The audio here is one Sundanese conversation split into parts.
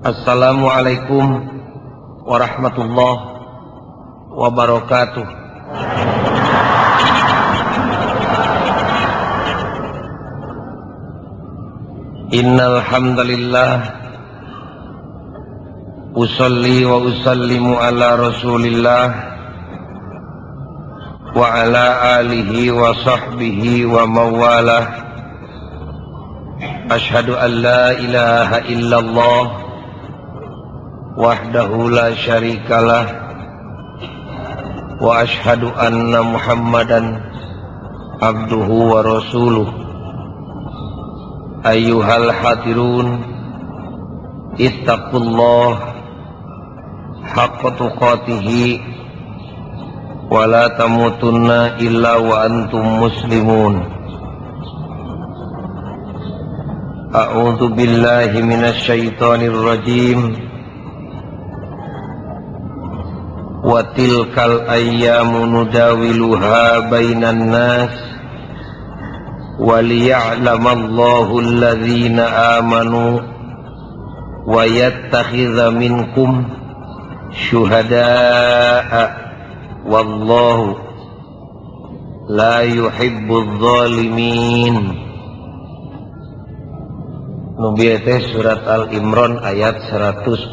Assalamualaikum warahmatullahi wabarakatuh. Innal hamdalillah usalli wa usallimu ala Rasulillah wa ala alihi wa sahbihi wa mawalah. Ashhadu an la ilaha illallah wahdahu la syarikalah wa ashhadu anna Muhammadan abduhu wa rasuluh. Ayyuhal hadirun, ittaqullah haqqa tuqatihi wa la tamutunna illa wa antum muslimun. A'udzu billahi minasy syaithanir rajim. Wa tilkal ayyamu nudawiluha bainan nas wa liya'lamallahu alladzina amanu wa yattakhidha minkum syuhada'a wallahu la yuhibbudz zalimin. Nu bieu teh surat Al-Imran ayat 140.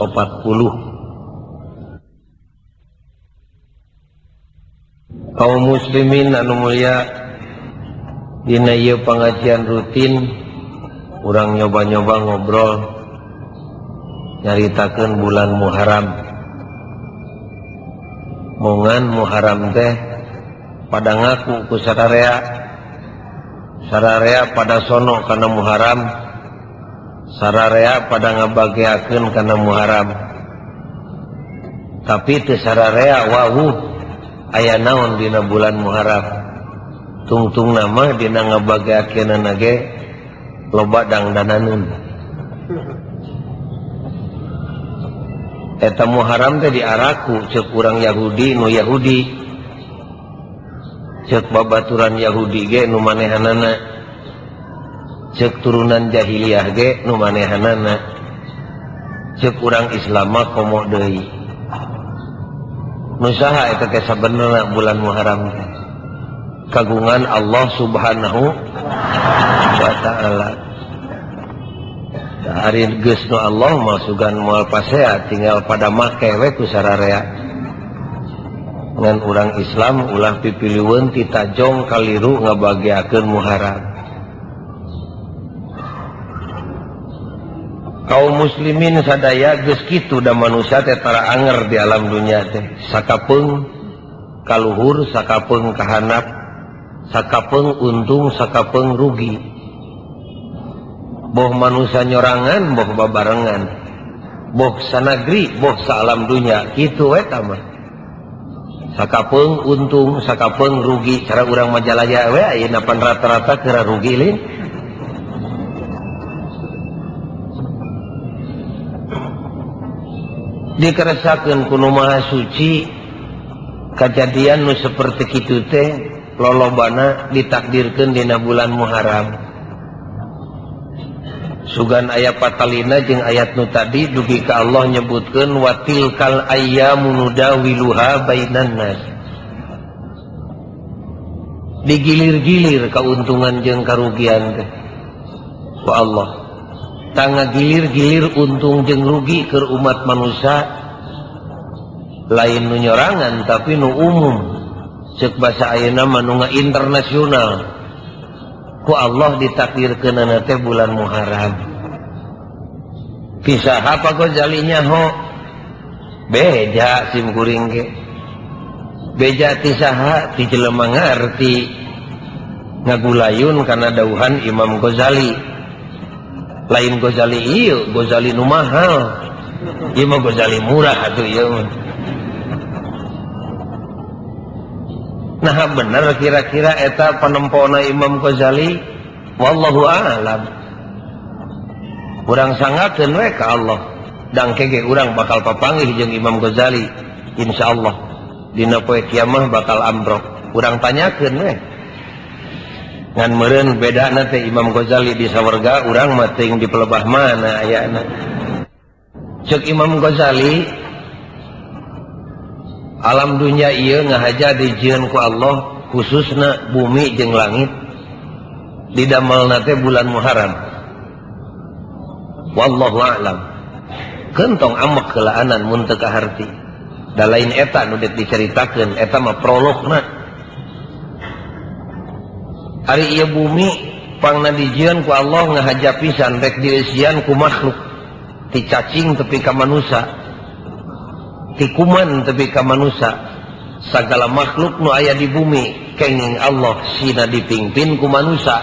Kaum muslimin anu mulia, dina ieu pengajian rutin urang nyoba-nyoba ngobrol nyaritakeun bulan Muharram. Mongan Muharram teh pada ngaku ku sararea, sararea pada sono kana Muharram, sararea pada ngabageakeun kana Muharram. Tapi teu sararea wawuh aya naon dina bulan Muharram. Tungtung nama dina ngabageakeunana ge loba dangdananeun. Eta Muharram teh diaraku ceuk urang Yahudi nu Yahudi, ceuk babaturan Yahudi ge nu manehanana, ceuk turunan jahiliyah ge nu manehanana, ceuk urang Islam mah komo deui. Nu saha eta teh sabenerna bulan Muharram teh? Kagungan Allah Subhanahu wa ta'ala. Ari geus nu Allah mah sugan moal pasea, tinggal pada make we ku sararea. Ngan urang Islam ulah pipiliweun ti tajong kaliru ngabageakeun Muharram. Kaum muslimin sadaya geus kitu da manusia teh tara anger di alam dunya teh. Sakapeung kaluhur, sakapeung kahanap, sakapeung untung, sakapeung rugi. Boh manusia nyorangan, boh babarengan, boh sanagri, boh saalam dunya, kitu we tah mah. Sakapeung untung, sakapeung rugi, cara urang Majalaya we ayeuna pan rata-rata keur rugi lin. Dikeresakeun ku Nu Maha Suci kajadian nu seperti kitu teh lolobana ditakdirkeun dina bulan Muharram. Sugan aya patalina jeung ayat nu tadi dugi ka Allah nyebutkeun wa tilkal ayyamu nudawiluha bainan nas. Digilir-gilir kauntungan jeung karugian teh ku Allah. Tangga gilir-gilir untung jeung rugi keur umat manusia lain nu nyorangan tapi nu umum. Ceuk basa ayeuna mah nu internasional. Ku Allah ditakdirkeunana teh bulan Muharram. Pisaha Pak Ghazali nyaho? Beja sim kuring ge. Beja ti saha? Ti jelema ngarti ngagulayun kana dauhan Imam Ghazali. Lain Ghazali ieu, Ghazali nu mahal. Ieu mah Ghazali murah atuh ieu mah. Nah bener kira-kira eta panempona Imam Ghazali, wallahu a'lam. Urang sangakeun we ka Allah. Dangke ge urang bakal papanggih jeung Imam Ghazali insyaallah dina poe kiamah bakal ambrok. Urang tanyakeun we. Ngan meureun bedana teh Imam Ghazali di sawarga, urang mah teuing di pelebah mana ayana. Cek Imam Ghazali alam dunya ieu ngahaja dijieun ku Allah khususna bumi jeung langit didamelna teh bulan Muharram. Wallahu a'lam. Kentong amek keulaanan mun teu kaharti. Da lain eta nu deuk dicaritakeun, eta mah prologna. Ari ieu bumi pangna dijieun ku Allah ngahaja pisan rek dieusian ku makhluk. Ti cacing tepi ka manusa, ti kuman tepi ka manusa, sagala makhluk nu aya di bumi kenging Allah sina dipimpin ku manusa,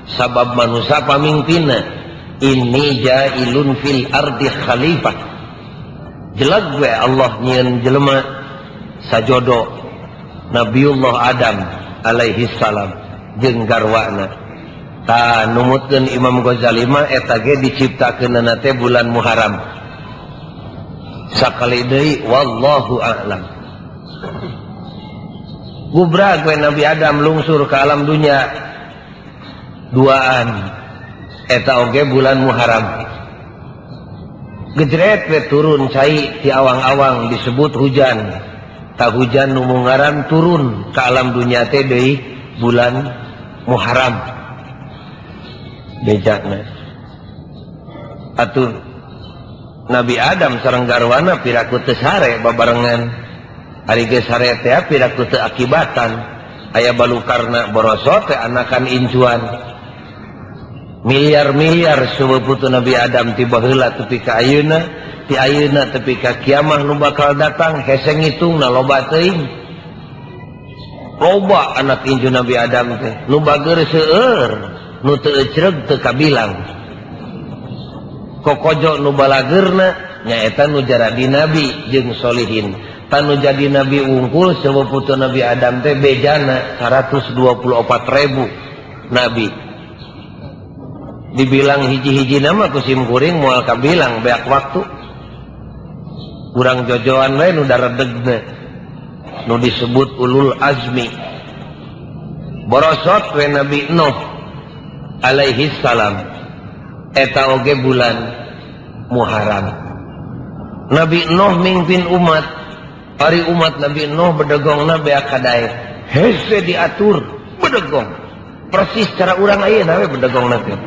sabab manusa pamingpinna. Inni ja'ilun fil ardi khalifah. Jelag we Allah nyieun jelema sajodo Nabiullah Adam alaihi salam jeung garwana. Ta numutkeun Imam Ghazali mah eta ge diciptakeunana teh bulan Muharram. Sakali deui wallahu a'lam. Gubrag we Nabi Adam lungsur ke alam dunya duaan eta oge bulan Muharram. Gejret we turun cai ti awang-awang disebut hujan. Ta hujan nu mungaran turun ke alam dunya teh deui bulan Muharram. Bejakna atuh Nabi Adam sareng garwana piraku teu sare babarengan. Ari geus sare teh piraku teu akibatan. Aya balukarna borosot teh anakan incuan. Miliar-miliar seueuh putu Nabi Adam ti baheula tepi ka ayeuna, ti ayeuna tepi ka kiamah nu bakal datang hese ngitungna loba teuing. Loba anak incu Nabi Adam teh nu bageur seueur, nu teu ecreg teu kabilang. Kokojo nu balageurna nyaeta nu jaradi nabi jeung solihin. Tanu jadi nabi unggul seueuh putu Nabi Adam teh bejana 124.000 nabi. Dibilang hiji-hiji nama ku sim kuring moal kabilang beak waktu. Urang jojoan we nu daredegna nu disebut ulul azmi. Borosot we Nabi Nuh alaihi salam eta oge bulan Muharram. Nabi Nuh mingpin umat, ari umat Nabi Nuh bedegongna beak kadaek. Hese diatur bedegong. Persis cara urang ayeuna we bedegongna teh.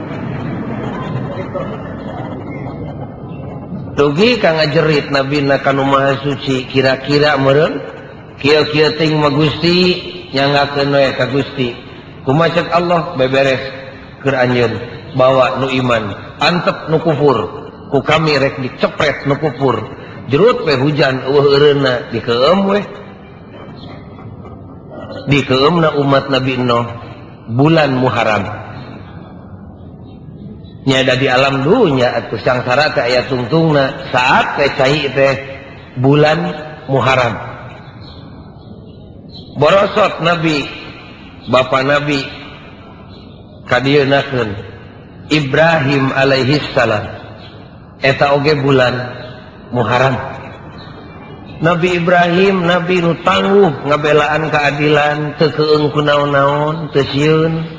Dugi ka ngajerit Nabi na kanu Maha Suci kira-kira meureun kieu-kieu ting mah Gusti nyanggakeun we ka Gusti. Kumaha cek Allah beberes keur anjeun bawa nu iman antep nu kufur ku kami rek dicepret nu kufur jerut we hujan eueuh eureunna dikeum we dikeumna umat Nabi Nuh bulan Muharram. Nya ada di alam dunya atuh sangsara teh aya tungtungna saat teh cai teh bulan Muharram. Borosot Nabi Bapak Nabi kadieunakeun Ibrahim alaihi salam eta oge bulan Muharram. Nabi Ibrahim nabi nu tangguh ngabelaan keadilan teu keung ku naon-naon teu sieun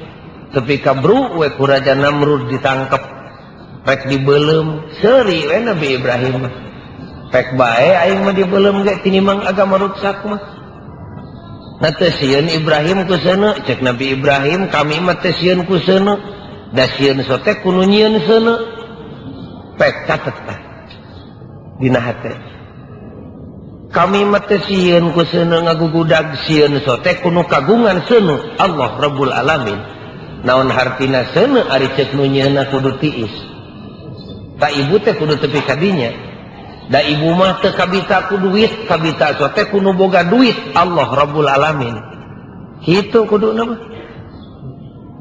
tepi ka bru we ku Raja Namrud ditangkep rek dibeuleum seuri we Nabi Ibrahim mah rek bae aing mah dibeuleum ge tinimang agama ruksak mah. Na teu sieun Ibrahim ku seuneu cek Nabi Ibrahim kami mah teu sieun ku seuneu da sieun sote ku nu nyieun seuneu. Pek catet tah dina hate kami mah teu sieun ku seuneu ngagugudag sieun sote ku nu kagungan seuneu Allah Rabbul Alamin. Naon hartina seuneu ari cek nu nyieunna kudu tiis. Ta ibu teh kudu tepi ka dinya. Da ibu mah teu kabita ku duit, kabita sote ku nu boga duit Allah Rabbul Alamin. Kitu kuduna mah.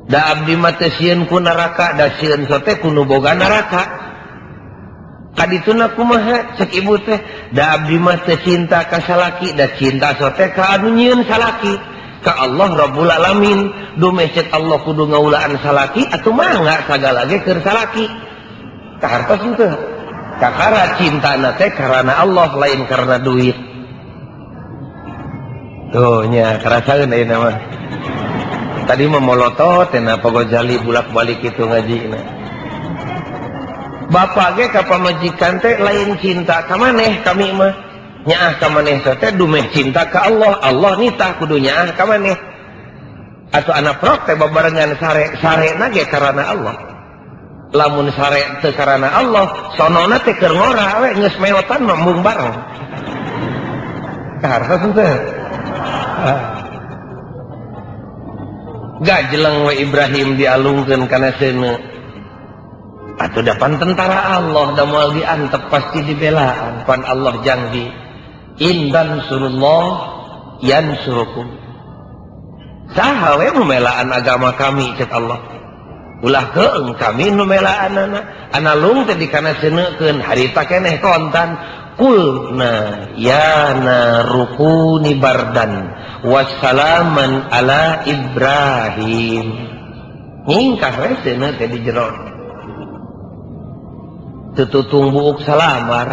Da abdi mah teu sieun ku neraka, da sieun sote ku nu boga neraka. Kadituna kumaha cek ibu teh? Da abdi mah teu cinta ka salaki, da cinta sote ka anu nyieun salaki. Ka Allah Rabbul Alamin. Dumeh cek Allah kudu ngaulaan salaki atuh mangga sagala ge keur salaki. Kahartos henteu. Kakara cintana teh karena Allah lain karena duit. Tuh nya karasaeun ayeuna mah. Tadi mah molotot teh na Pak Gozali bulak-balik kitu ngajina. Bapak ge ka pamajikan teh lain cinta ka maneh kami mah. Nyaah ka maneh teh dumeh cinta ka Allah. Allah nitah kudu nyaah ka maneh. Atau anak prok teh babarengan sare, sarena ge karana Allah. Lamun sare teu karana Allah, sonona teh keur ngora we geus meotan mah embung bareng. Kartos teh. Gajeleng we Ibrahim dialungkeun kana seuneu. Atuh depan tentara Allah da moal diantep pasti dibelaan. Pan Allah janji, in tansurullah yansurukum. Saha we nu melaan agama kami cek Allah. Ulah keung kami nu melaanana. Analung teh dikana seuneukeun harita keneh kontan. Qulna ya narukuni bardan wassalaman ala Ibrahim. Nyingkah we seuneu teh di jero. Tututung buuk salamar.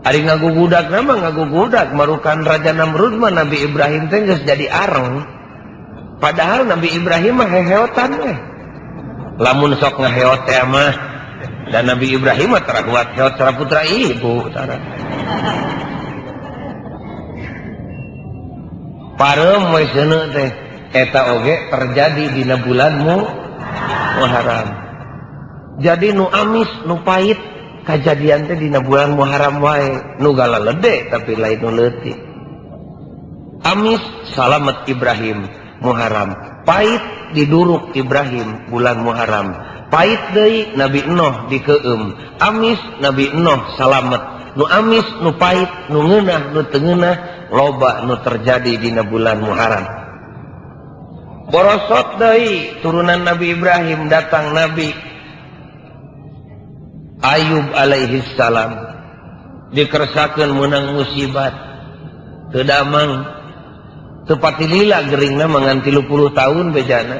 Ari ngagugudak mah ngagugudak marukan Raja Namrud mah Nabi Ibrahim teh geus jadi areng. Padahal Nabi Ibrahim mah heheotan we. Lamun sok ngaheot teh mah dan Nabi Ibrahim mah tara kuat heot cara putra ibu tara. Pareum we seuneu teh eta oge terjadi dina bulan Muharram. Jadi nu amis nu pahit kajadian teh dina bulan Muharram wae, nu galalede tapi lain nu leutik. Amis salamet Ibrahim Muharram, pahit diduruk Ibrahim bulan Muharram, pahit deui Nabi Nuh dikeum, amis Nabi Nuh salamet, nu amis nu pahit nu ngeunah nu teu ngeunah loba nu terjadi dina bulan Muharram. Borosot deui turunan Nabi Ibrahim datang Nabi Ayub alaihi salam dikersakeun meunang musibat teu damang teu patilila geringna mangan 30 tahun bejana.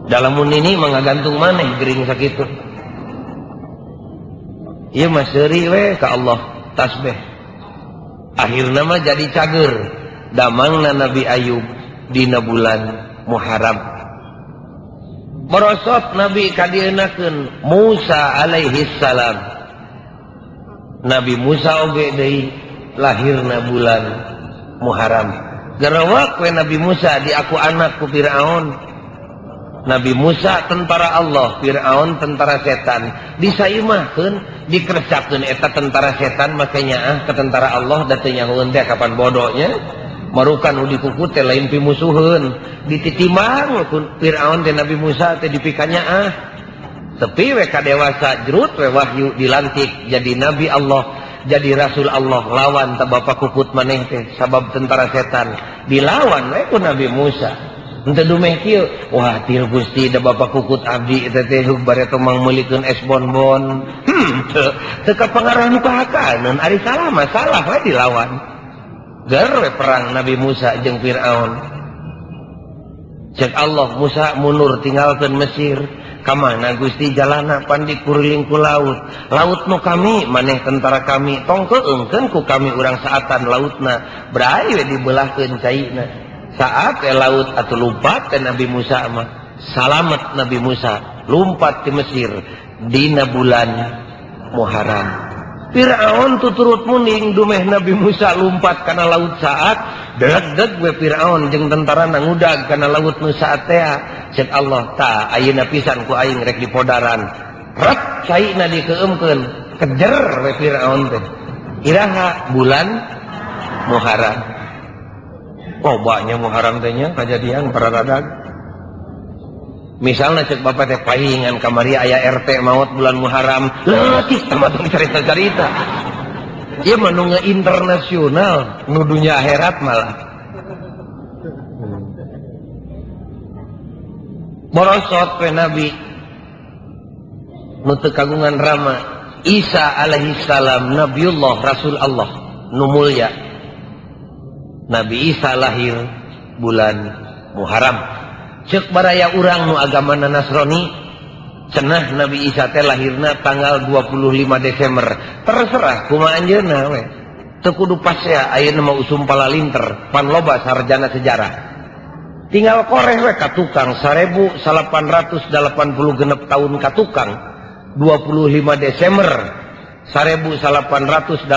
Dalamun ini mah ngagantung maneh gering sakitu. Ieu mah seuri we ka Allah tasbih. Akhirna mah jadi cager damangna Nabi Ayub dina bulan Muharram. Merosot Nabi kadieunakeun Musa alaihi salam. Nabi Musa oge deui lahirna bulan Muharram. Gerewak we Nabi Musa diaku anak ku Firaun. Nabi Musa tentara Allah, Firaun tentara setan. Disaimahkeun, dikeresakeun eta tentara setan make nyaah ke tentara Allah da teu nyahoeun teh kapan bodohnya. Marukan nu dikuku teh lain pimusuheun, dititimbang ku Firaun teh Nabi Musa teh dipikanyaah. Tepi we ka dewasa jrut we wahyu dilantik jadi nabi Allah, jadi rasul Allah, lawan ta bapa kukut maneh teh sabab tentara setan dilawan we ku Nabi Musa. Henteu dumeh kieu, wah til Gusti da bapa kukut abdi eta teh heug bare teh mangmeulikeun es bonbon. Teu kapangaruh nu kahakaneun, ari salah mah salah we dilawan. Ger we perang Nabi Musa jeung Firaun. Cek Allah Musa mundur tinggalkeun Mesir. Kamana Gusti jalana pan dikuriling ku laut. Laut nu kami maneh tentara kami tong keungkeun ku kami urang saatan lautna. Brai we dibelahkeun caina. Saat we laut atuh lumpat teh Nabi Musa mah. Salamet Nabi Musa lumpat di Mesir dina bulan Muharram. Firaun tuturut muning dumeh Nabi Musa lumpat kana laut saat deg-deg we Firaun jeung tentara ngudag kana laut nu saat teh. Cek Allah ta ayeuna pisan ku aing rek dipodaran. Rek caina dikeumkeun kejer we Firaun teh. Iraha bulan Muharram. Lobanya Muharram teh nya kajadian pararadag. Misalnya cek bapak teh pahingan kamari aya RT maut bulan Muharram, leutik tama tong carita-carita. Ieu mah nu internasional, nu dunya akhirat malah. Borosot we Nabi nu teu kagungan rama Isa alaihi salam Nabiullah Rasul Allah nu mulya. Nabi Isa lahir bulan Muharram. Cek baraya urang nu agamana Nasrani cenah Nabi Isa teh lahirna tanggal 25 Desember. Terserah kumaha anjeunna we. Teu kudu pasea ayeuna mah usum palalinter pan loba sarjana sejarah. Tinggal koreh we ka tukang 1886 tahun ka tukang 25 Desember 1886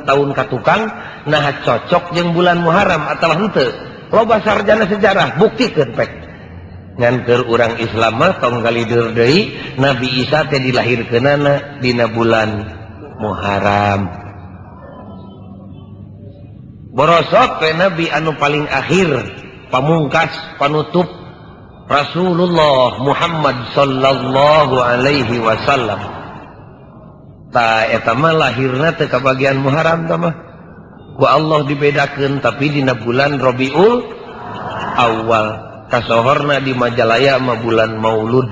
tahun ka tukang nah cocok jeung bulan Muharram atawa henteu. Loba sarjana sejarah buktikeun pek. Ngan keur urang Islam mah tong galider deui Nabi Isa teh dilahirkeunana dina bulan Muharram. Borosok we Nabi anu paling akhir pamungkas panutup Rasulullah Muhammad sallallahu alaihi wasallam. Ta eta mah lahirna teu kabagian Muharram tah mah. Ku Allah dibedakeun tapi dina bulan Rabiul Awal. Kasohorna di Majalaya mah bulan Maulud.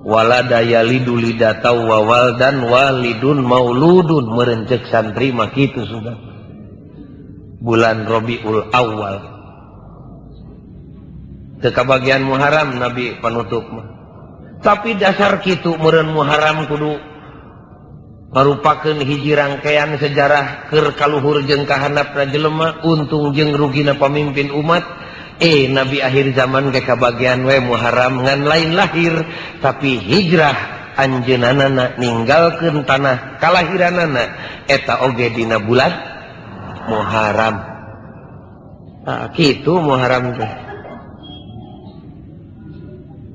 Walada yalidu lidata wa waldan walidun mauludun meureun ceuk santri mah kitu sudah. Bulan Rabiul Awal. Teu kabagian Muharram Nabi panutup mah. Tapi dasar kitu meureun Muharram kudu marupakeun hiji rangkaian sejarah keur kaluhur jeung kahandapna jelema, untung jeung rugina pamimpin umat. Nabi akhir zaman ge kabagian we Muharram ngan lain lahir tapi hijrah anjeunana ninggalkeun tanah kalahiranana eta oge dina bulan Muharram. Tah kitu Muharram teh.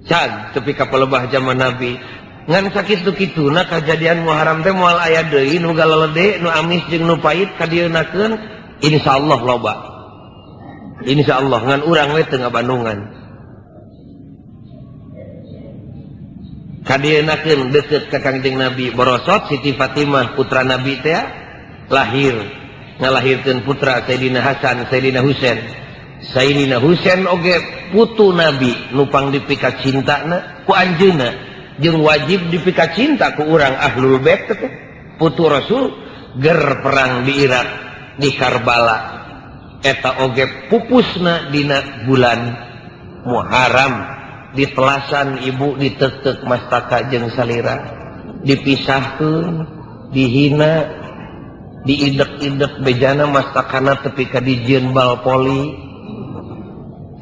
Cag tepi ka palebah zaman Nabi. Ngan sakitu-kituna kajadian Muharram teh moal aya deui nu galelede, nu amis jeung nu pait kadieunakeun insyaallah loba. Insyaallah ngan urang we teu ngabandungan. Kadieunakeun deukeut ka Kangjeng Nabi borosot Siti Fatimah putra Nabi teh lahir ngalahirkeun putra Sayyidina Hasan, Sayyidina Husain. Sayyidina Husain oge putu Nabi nupang dipika cintana ku anjeunna jeung wajib dipika cinta ku urang Ahlul Bait teh putu Rasul ger perang di Irak di Karbala eta oge pupusna dina bulan Muharram di telasan ibu ditek-tek mastaka jeung salira dipisahkeun dihina diidek-idek bejana mastakana tepi ka dijieun bal poli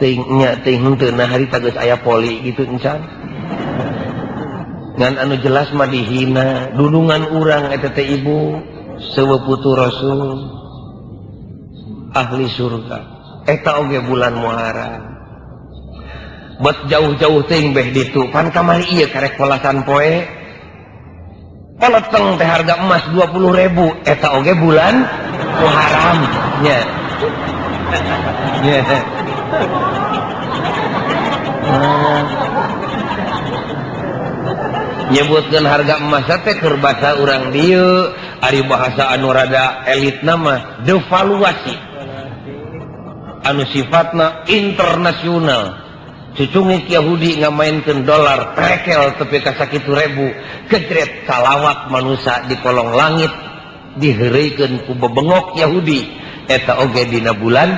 teuing nya teuing henteu nah harita geus aya poli gitu encan. Ngan anu jelas mah dihina dunungan urang eta teh ibu seueuh putu Rasul ahli surga eta oge bulan Muharram. Bet jauh-jauh teuing beh ditu pan kamari ieu karek polasan poe poleteng teh harga emas 20.000 eta oge bulan Muharram nya. Nya. Nyebutkeun harga emas teh keur basa urang dieu ari bahasa anu rada elitna mah devaluasi anu sifatna internasional. Cucungik Yahudi ngamainkeun dolar trekel tepi ka sakitu ribu kejret salawat manusia di kolong langit diheureuykeun ku bebengok Yahudi eta oge dina bulan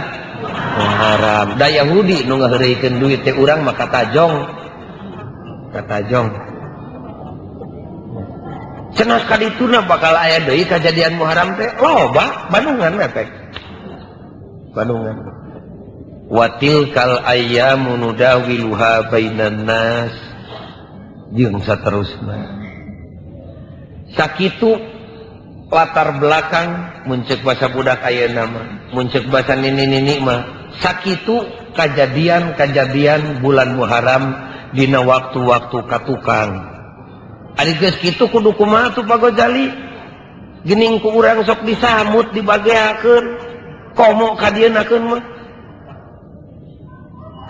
Muharram. Da Yahudi nu ngaheureuykeun duit teh urang mah katajong katajong. Cenah kadituna bakal aya deui kajadian Muharram teh loba Bandungan we Bandungan. Watil kal ayyamu nudawiluha bainan nas jeung saterusna. Sakitu latar belakang mun ceuk basa budak ayeuna mah, mun ceuk basa nini-nini mah, sakitu kajadian-kajadian bulan Muharram dina waktu-waktu katukang. Ari geus kitu kudu kumaha tuh Pak Gojali? Geuning ku urang sok disamut dibageakeun, komo kadieunakeun mah.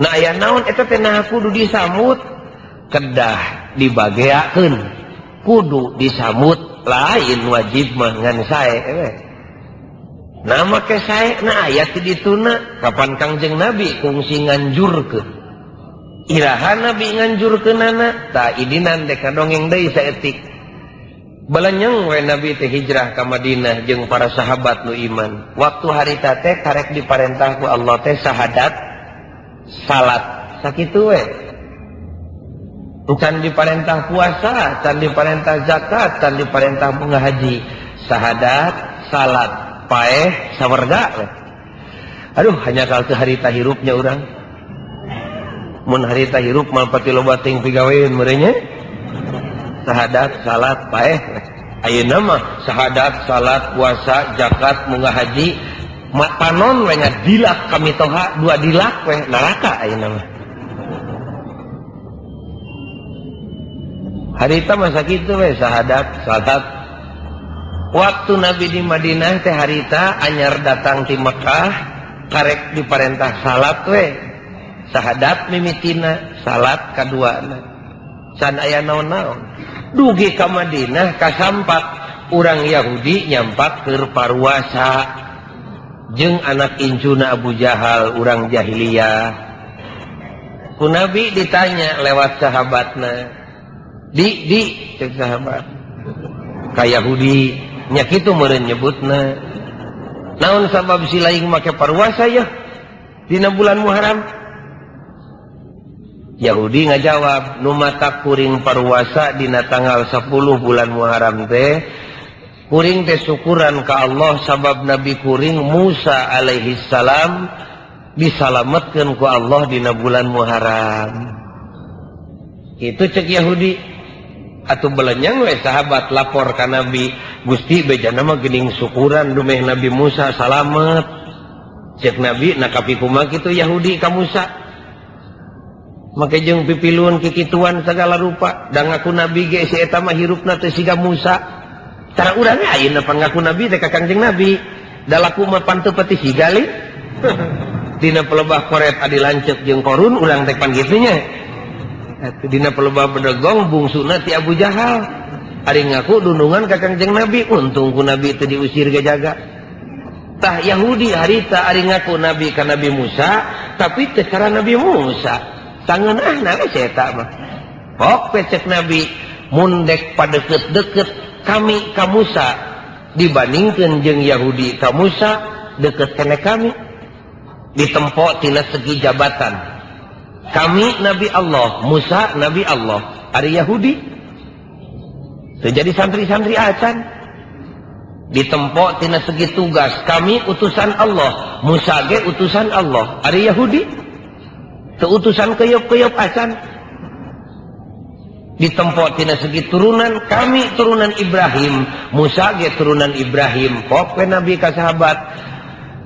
Nah aya naon eta teh nah kudu disamut, kedah dibageakeun, kudu disamut lain wajib mah ngan sae we. Nah make sae na aya ti dituna kapan Kangjeng Nabi kungsi nganjurkeun. Iraha Nabi nganjurkeunana tah idinan dek kadongeng deui saeutik. Balenyeng we Nabi teh hijrah ka Madinah jeung para sahabat nu iman. Waktu harita teh karek diparentah ku Allah teh syahadat salat sakitu we. Can diparentah puasa, can diparentah zakat, can diparentah bunga haji. Syahadat, salat, paeh, sawerga we. Aduh hanya kal teu harita hirupnya urang. Mun harita hirup mal pati loba ting pigaweun meureun nya. Sahadat, salat, paeh. Ayeuna mah sahadat, salat, puasa, zakat, munggah haji, panon we nya dilak kami toha dua dilak we neraka ayeuna mah. Harita masa kitu we sahadat, salat. Waktu Nabi di Madinah teh harita anyar datang ti Mekah, karek diparentah salat we. Sahadat mimitina, salat kaduana. Can aya naon-naon. Dugi ka Madinah kasampak urang Yahudi nyampak keur paruasa jeung anak incuna Abu Jahal urang jahiliyah. Ku Nabi ditanya lewat sahabatna. Di cek sahabat. Ka Yahudi nya kitu meureun nyebutna. Naon sabab si laing make paruasa yeuh dina bulan Muharram? Yahudi ngajawab, nu mata kuring paruasa dina tanggal 10 bulan Muharram teh kuring teh syukuran ka Allah sabab Nabi kuring Musa alaihi salam disalametkeun ku Allah dina bulan Muharram. Itu cek Yahudi. Atuh belenyang we sahabat lapor ka Nabi, Gusti bejana mah geuning syukuran dumeh Nabi Musa salamet. Cek Nabi na kapi kumaha kitu Yahudi ka Musa. Make jeung pipilun kikituan segala rupa da ngaku nabi ge si eta mah hirupna teh siga Musa. Cara urang ayeuna pan ngaku nabi teh ka Kangjeng Nabi. Da laku mah pan teu pati siga li. Dina pelebah koret adi lanceuk jeung korun urang teh pan kitu nya. Dina pelebah bedegong bungsuna ti Abu Jahal. Ari ngaku dunungan ka Kangjeng Nabi, untung ku Nabi teu diusir ge jaga. Tah Yahudi harita ari ngaku nabi ka Nabi Musa, tapi teu cara Nabi Musa. Tangeunahna we si eta mah. Pok we cek Nabi mun dek padeukeut-deukeut kami ka Musa dibandingkeun jeung Yahudi ka Musa deukeut keneh kami. Ditempo tina segi jabatan. Kami Nabi Allah, Musa Nabi Allah, ari Yahudi teu jadi santri-santri acan. Ditempo tina segi tugas, kami utusan Allah, Musa ge utusan Allah, ari Yahudi keutusan keyop-keyop acan. Ditempo tina segi turunan, kami turunan Ibrahim, Musa ge turunan Ibrahim. Pok we Nabi ka sahabat,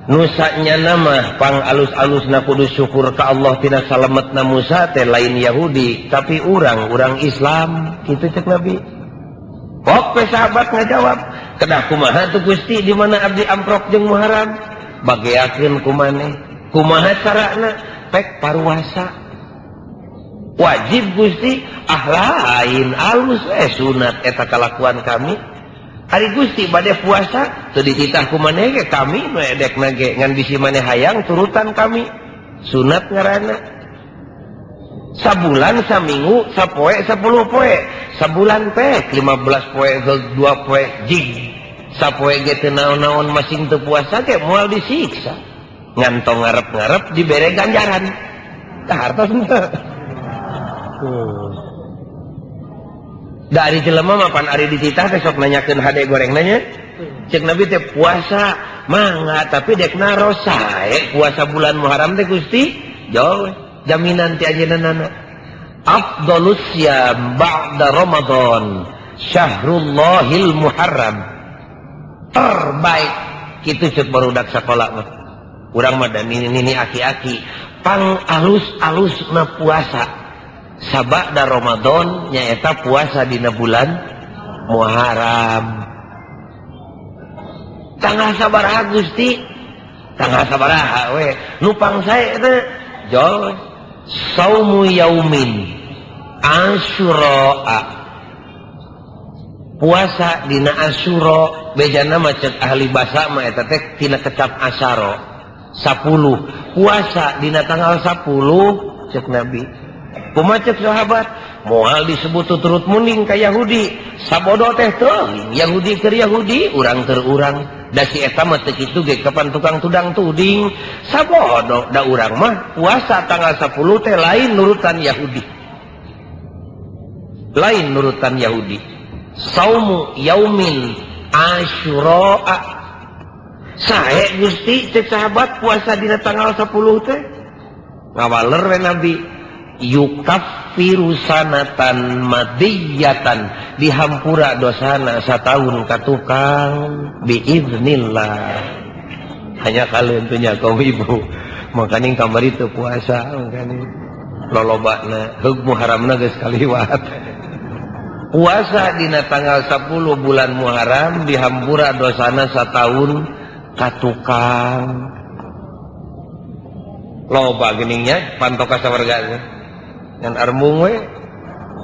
nusa nyana mah pang alus-alusna kudu syukur ka Allah tina salametna Musa teh lain Yahudi, tapi urang Islam, kitu cek Nabi. Pok we sahabat ngajawab, kedah kumaha tuh Gusti di mana abdi amprok jeung Muharram? Bageakeun ku maneh. Kumaha carana? Pek paruasa wajib Gusti, ah lain alus sunat eta kalakuan kami. Ari Gusti bade puasa teu dititah ku maneh ge kami nu edekna ge ngan bisi maneh hayang turutan kami sunat ngaranna. Sabulan saminggu sapoe 10 poe, sabulan pek 15 poe 2 poe jig. Sapoe ge teu naon-naon masing teu puasa ge moal disiksa. Ngantong ngarep-ngarep dibere ganjaran. Tah hartos henteu. Da ari jelema mah pan ari dititah teh sok nanyakeun hade gorengna nya. Cek Nabi teh puasa mangga tapi dek naros sae puasa bulan Muharram teh Gusti. Jauh jaminan ti anjeunna. Afdhalus siyam ba'da Ramadan syahrullahil Muharram. Terbaik kitu cek barudak sakola mah. Urang mah da nini aki-aki pang alus-alusna puasa sabada Ramadan nyaeta puasa dina bulan Muharram. Tanggal sabaraha Gusti? Tanggal sabaraha we nu pang sae teh jol saumu yaumin Asyura. Puasa dina Asyura bejana mah cek ahli basa mah eta teh tina kecap asyara 10 puasa dina tanggal 10 cek Nabi. Kumaha cek sahabat? Moal disebut turut munding ka Yahudi. Sabodo teh teuing Yahudi keur Yahudi, urang keur urang. Da si eta mah teu kitu ge kapan tukang tudang tuding. Sabodo da urang mah puasa tanggal 10 teh lain nurutan Yahudi. Lain nurutan Yahudi. Saumu yaumin Asyura. Sae Gusti cek sahabat puasa dina tanggal 10 teh. Ngawaler we Nabi yukaffiru sanatan madiyatan dihampura dosana satahun ka tukang biiznillah. Hanya kalian punya kaum ibu makaning kamari teu puasa makaning lolobana heug Muharramna geus kaliwat. Puasa dina tanggal 10 bulan Muharram dihampura dosana satahun ka tukang. Loba geningnya pantoka sawarga ngan armung we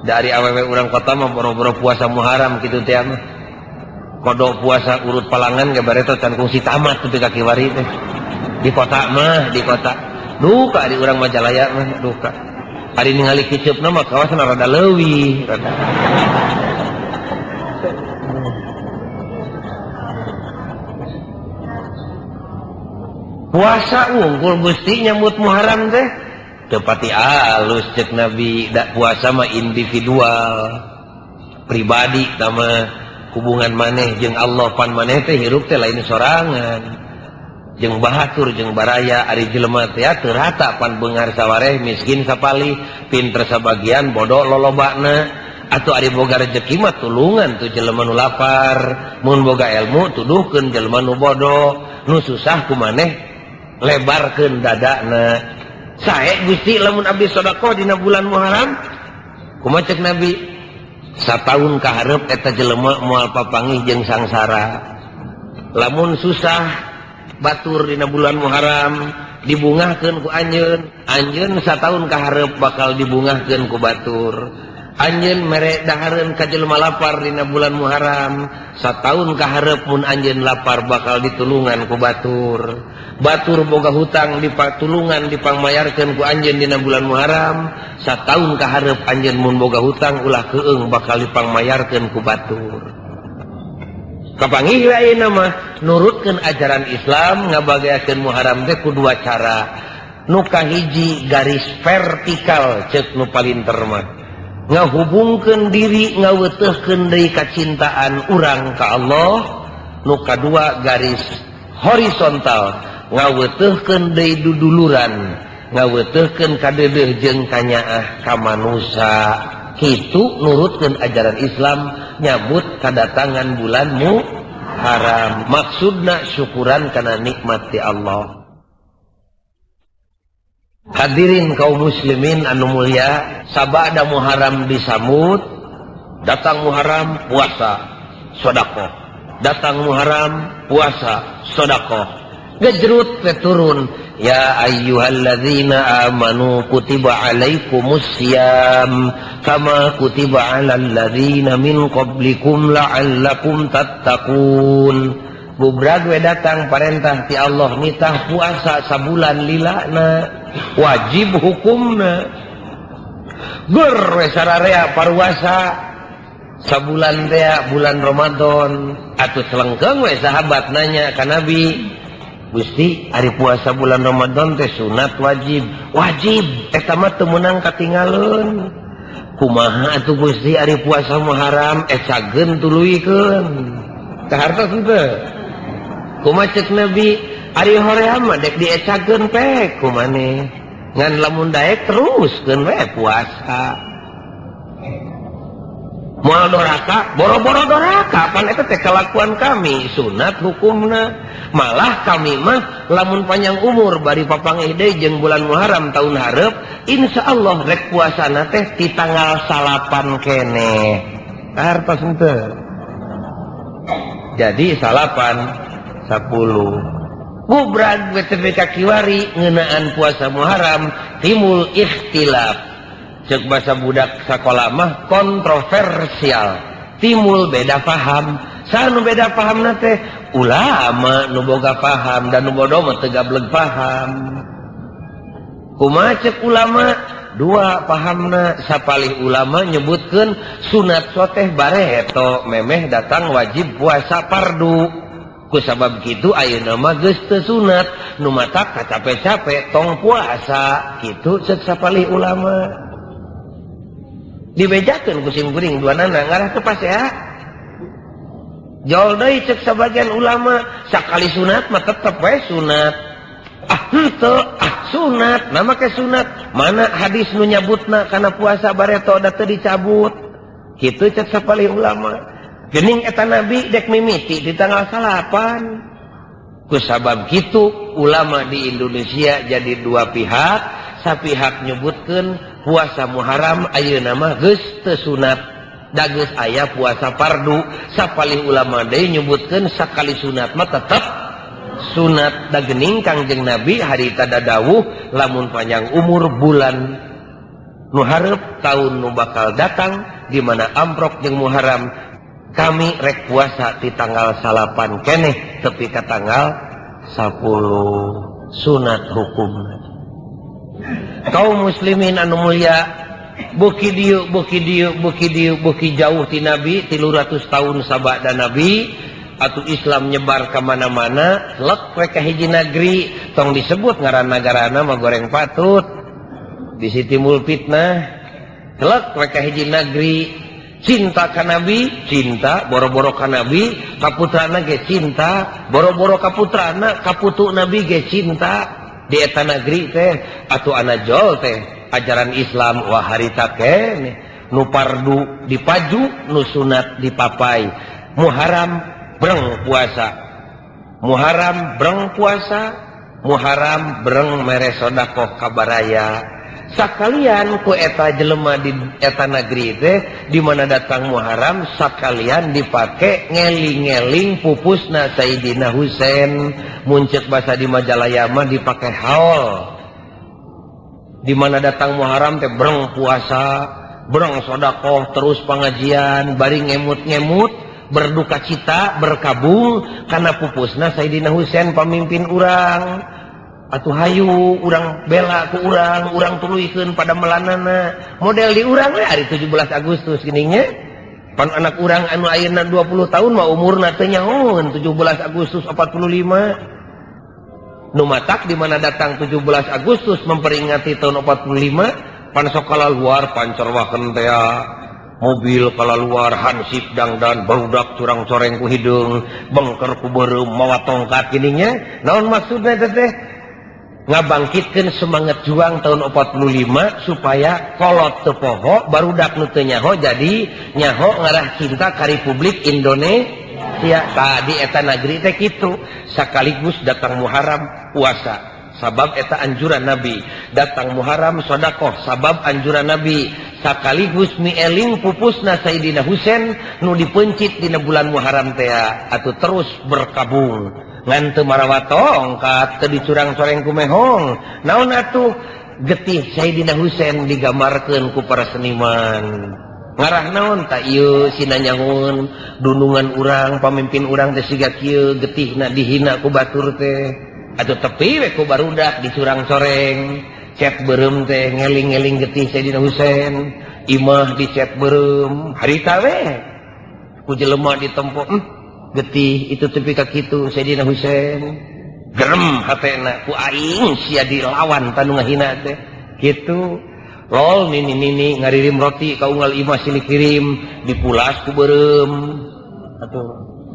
dari awewe urang kota mah boro-boro puasa Muharram kitu teh mah. Kodo puasa urut palangan ge bareto can kungsi tamat tepi ka kiwari teh. Di kota mah, di kota. Duka di urang Majalaya mah duka. Ari ningali kiceupna mah kawasan rada leuwih, rada. Puasa unggul Gusti nyambut Muharram teh. Teu pati alus cek Nabi, da puasa mah individual. Pribadi tama hubungan maneh jeung Allah pan maneh teh hirup teh lain sorangan. Jeung bahatur jeung baraya ari jelema teh teu rata pan beunghar sawareh miskin sapalih, pinter sabagian bodoh lolobana. Atuh ari boga rejeki mah tulungan tuh jelema nu lapar, mun boga ilmu tuduhkeun jelema nu bodoh, nu susah ku maneh lebarkeun dadana. Sae Gusti lamun abdi sedekah dina bulan Muharram? Kumaha cek Nabi? Sataun ka hareup eta jelema moal papanggih jeung sangsara. Lamun susah batur dina bulan Muharram dibungahkeun ku anjeun, anjeun sataun ka hareup bakal dibungahkeun ku batur. Anjeun mere dahareun ka jelema lapar dina bulan Muharram, sataun ka hareup mun anjeun lapar bakal ditulungan ku batur. Batur boga hutang dipatulungan dipangmayarkeun ku anjeun dina bulan Muharram, sataun ka hareup anjeun mun boga hutang ulah keung bakal dipangmayarkeun ku batur. Kapanggih ayeuna mah nurutkeun ajaran Islam ngabageakeun Muharram teh ku dua cara. Nu kahiji garis vertikal ceuk nu palinter mah. Ngahubungkeun diri ngawetehkeun deui kacintaan urang ka Allah. Nu kadua garis horizontal ngawetehkeun deui duduluran, ngawetehkeun kadeudeuh jeung kanyaah ka manusa. Kitu nurutkeun ajaran Islam nyambut kadatangan bulan Muharram. Maksudna syukuran kana nikmat ti Allah. Hadirin kaum muslimin anu mulia, sabada Muharram disambut, datang Muharram puasa sedekah, datang Muharram puasa sedekah. Gejrut we turun, ya ayyuhallazina amanu kutiba alaikumusiyam kama kutiba alal ladzina min qablikum la'allakum tattaqun. Bubrag we datang parentah ti Allah nitah puasa sabulan lilana, wajib hukumna. Ger we sararea paruasa sabulan teh bulan Ramadan. Atuh selengkeung we sahabat nanya ka Nabi, Gusti ari puasa bulan Ramadan teh sunat wajib? Wajib eta mah teu meunang katingaleun. Kumaha atuh Gusti ari puasa Muharram ecageun tuluykeun? Kahartos henteu? Kumaha cek Nabi ari hoream mah dek diecageun pek kumaneh, ngan lamun daek teruskeun we puasa. Moal doraka, boro-boro doraka, pan eta teh kalakuan kami, sunat hukumna. Malah kami mah lamun panjang umur bari papanggih deui jeung bulan Muharram tahun hareup, insyaallah rek puasana teh ti tanggal 9 keneh. Hartos henteu? Jadi 9 10. Bubrag BTPK kiwari ngeunaan puasa Muharram timbul ikhtilaf. Ceuk basa budak sakola mah kontroversial, timbul beda paham. Saha nu beda pahamna teh? Ulama nu boga paham dan nu bodoh mah teu gableg paham. Kumaha ceuk ulama? Dua pahamna. Sapalih ulama nyebutkeun sunat soteh bareto memeh datang wajib puasa fardu. Ku sabab kitu ayeuna mah geus teu sunat, nu matak kacape-cape tong puasa. Kitu ceuk sapalih ulama. Dibejakeun ku sim kuring dua nana ngarah teu pasea. Jol deui cek sebagian ulama sakali sunat mah tetep we sunat. Ah henteu, ah sunat, nama ke sunat. Mana hadis nu nyabutna kana puasa bareto da teu dicabut. Kitu cek sapalih ulama. Geuning eta nabi dek mimiti di tanggal 9. Ku sabab kitu ulama di Indonesia jadi dua pihak, sapihak nyebutkeun puasa Muharram ayeuna mah geus teu sunat. Da geus aya puasa fardu. Sapalih ulama deui nyebutkeun sakali sunat mah tetep sunat. Da geuning Kangjeng Nabi harita dadawuh lamun panjang umur bulan nu hareup taun nu bakal datang di mana amprok jeung Muharram kami rek puasa di tanggal 9 keneh tepi ka tanggal 10 sunat hukumna. Kaum muslimin anu mulia, beuki dieu beuki dieu beuki dieu beuki jauh ti Nabi 300 tahun sabada Nabi atuh Islam nyebar ka mana-mana lek we ka hiji negeri tong disebut ngaran nagarana mah goreng patut bisi timbul fitnah. Lek we ka hiji negeri cinta ka Nabi, cinta boro-boro ka Nabi, kaputrana ge cinta, boro-boro kaputrana kaputu Nabi ge cinta di eta negeri teh atuh ana jol teh ajaran Islam wah harita keneh nu fardu dipaju nu sunat dipapai. Muharram breng puasa, Muharram breng puasa, Muharram breng mere sedekah ka baraya. Sakalian ku eta jelema di eta negeri teh di mana datang Muharram sakalian dipake ngeling-ngeling pupusna Sayyidina Husain. Muncul basa di Majalaya mah dipake haul. Di mana datang Muharram teh breng puasa, breng sedekah, terus pengajian, bari ngemut-ngemut, berduka cita, berkabung karena pupusna Sayyidina Husain pamimpin urang. Atuh hayu urang bela ku urang, urang tuluykeun pada melanana. Model di urang we hari 17 Agustus geuning nya. Pan anak urang anu ayeuna 20 tahun mah umurna teu nyahoeun 17 Agustus 45. Nu matak di mana datang 17 Agustus memperingati tahun 45 pan sok kalaluar pancerwakeun teh mobil kalaluar hansip dangdan barudak curang coreng ku hideung bengker ku beureum mawa tongkat geuning nya. Naon maksudna teh? Ngabangkitkeun semangat juang tahun 45 supaya kolot teu poho barudak nu teu nyaho jadi nyaho ngarah cinta ka Republik Indonesia. Tadi eta negeri teh kitu sekaligus datang Muharram puasa sabab eta anjuran Nabi, datang Muharram sedekah sabab anjuran Nabi, sekaligus mieling pupusna Sayyidina Husain nu dipencit dina bulan Muharram teh atuh terus berkabung ngan teu marawa tongkat teu dicurang-coreng ku mehong. Naon atuh getih Sayyidina Husain digambarkeun ku para seniman. Ngarah naon ta ieu sina nyangun dunungan urang pamimpin urang teh siga kieu getihna dihina ku batur teh. Atuh tepi we ku barudak dicurang-coreng cet beureum teh ngeling-ngeling getih Sayyidina Husain, imah dicet beureum harita we ku jelema ditempo getih itu tepi ka kitu Sayyidina Husain gerem hatena ku aing sia dilawan tanu ngahina teh kitu. Lol nini nini ngaririm roti ka unggal imah silih kirim dipulas ku beureum atuh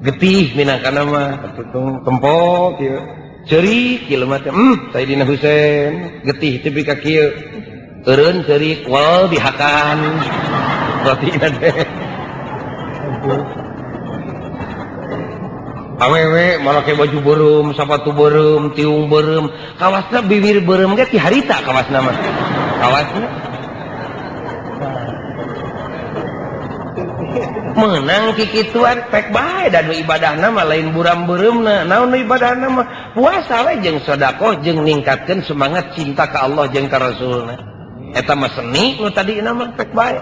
getih minangkana mah atuh tempo kieu ceurik jelema teh Sayyidina Husain getih tepi ka kieu eureun ceurik wal dihakan rotina teh. Awewe make baju beureum, sapatu beureum, tiung beureum, kawasna bibir beureum ge ti harita kawasna mah. Kawasna meunang kikituan pek bae da nu ibadahna mah lain buram beureumna. Naon nu ibadahna mah puasa we jeung sedekah jeung ningkatkeun semangat cinta ka Allah jeung ka Rasulna. Eta mah seni nu tadina mah pek bae.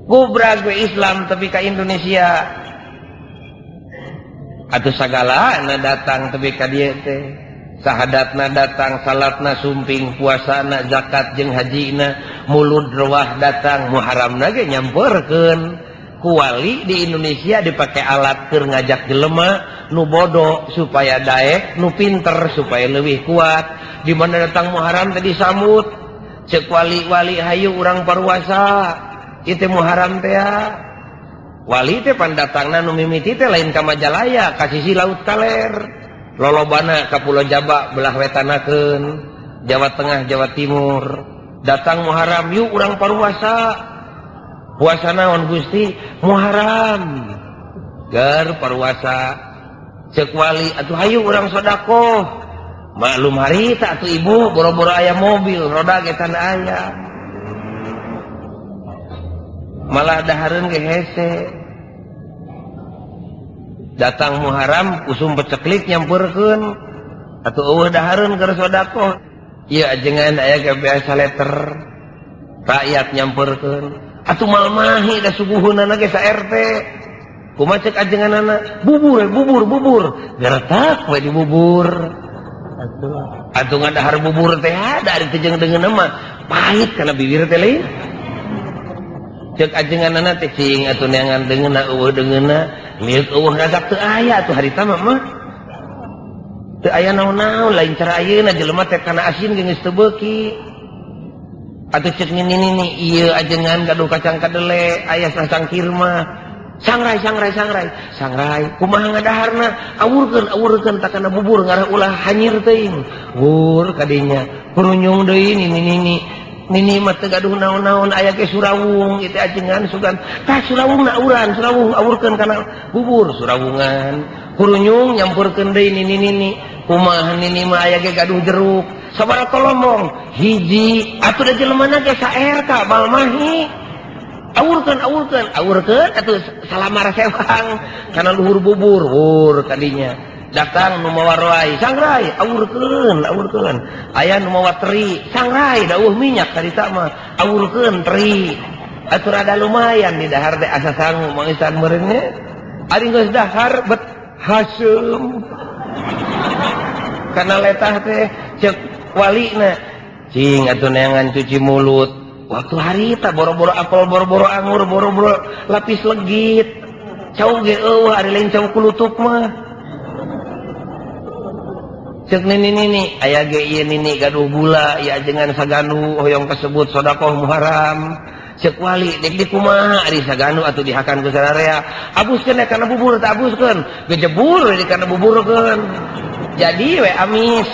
Gubrag we Islam tepi ka Indonesia. Atuh sagalana datang tepi ka dieu teh. Sahadatna datang, salatna sumping, puasana, zakat jeung hajina, mulud rewah datang, Muharramna ge nyamperkeun. Ku wali di Indonesia dipake alat keur ngajak jelema nu bodoh supaya daek, nu pinter supaya leuwih kuat. Di mana datang Muharram teh disambut. Ceuk wali-wali hayu urang paruasa. Ieu teh Muharram teh. Wali teh pandatangna nu mimiti teh lain ka Majalaya, ka sisi laut kaler. Lolobana ka Pulau Jaba belah wetanakeun, Jawa Tengah, Jawa Timur. Datang Muharram yuk urang paruasa. Puasa naon Gusti? Muharram. Ger paruasa. Ceuk wali atuh hayu urang sedekah. Maklum harita atuh ibu boro-boro aya mobil, roda ge tanda aya. Malah dahareun ge hese. Datang Muharram usum peceklik nyampeurkeun atuh eueuh dahareun keur sedekah. Ieu ajengan aya ge biasa letter rakyat nyampeurkeun. Atuh malmahi da suguheunana ge sa RT. Kumaha ceuk ajenganana? Bubur, bubur, bubur. Geretak we di bubur. Atuh ngadahar bubur teh ada ari teu jeung deungeun mah pahit kana bibir teh lain. Ceuk ajenganana teh cing atuh neangan deungeunna eueuh deungeunna milik eueuh ngagak teu aya atuh harita mah mah. Teu aya naon-naon lain cara ayeuna jelema teh kana asin ge geus teu beuki. Atuh ceuk nini-nini ieu ajengan gaduh kacang kadele aya sacangkir mah. Sangrai sangrai sangrai sangrai kumaha ngadaharna awurkeun awurkeun takana bubur ngarah ulah hanyir teuing wur kadinya kurunyung deui nini nini nini mah teu gaduh naon-naon aya ge surawung ieu teh ajengan sugan tah surawungna auran surawung awurkeun kana bubur surawungan kurunyung nyampurkeun deui nini nini kumaha nini mah aya ge gaduh jeruk sabaraha tolomong hiji atuh da jelemana ge saer ka balmahi awurkeun awurkeun awurkeun atuh salamar sewang kana luhur bubur wur kadinya datang nu mawa roai sangrai awurkeun awurkeun aya nu mawa teri sangrai da eueuh minyak harita mah awurkeun teri atuh rada lumayan di dahar teh asa sangu mangisan meureun nya ari geus dahar bet haseum kana letah teh ceuk walina cing atuh neangan cuci mulut waktu harita boro-boro apel boro-boro anggur boro-boro lapis legit cau ge eueuh ari lain cau kulutuk mah ceuk nini-nini aya ge ieu nini gaduh gula ieu ajengan saganu hoyong kasebut sedekah Muharram ceuk wali dek di kumaha ari saganu atuh dihakan ku sararea abuskeun kana bubur teh abuskeun gejebur di kana buburkeun jadi we amis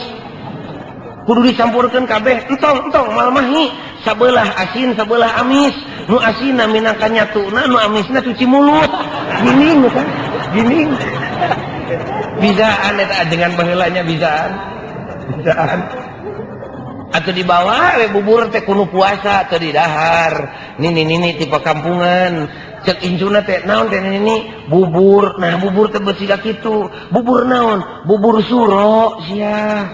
kudu dicampurkeun kabeh entong entong malmahi sabelah asin sabelah amis nu asinna minangka nyatuna nu amisna cuci mulut gining kan gining bisaan eta ajengan baheulanya bisaan bisaan atuh dibawa we bubur teh kudu puasa teu didahar nini nini ti pakampungan ceuk incuna teh naon teh nini bubur nah bubur teh beusi ka kitu bubur naon bubur suro sia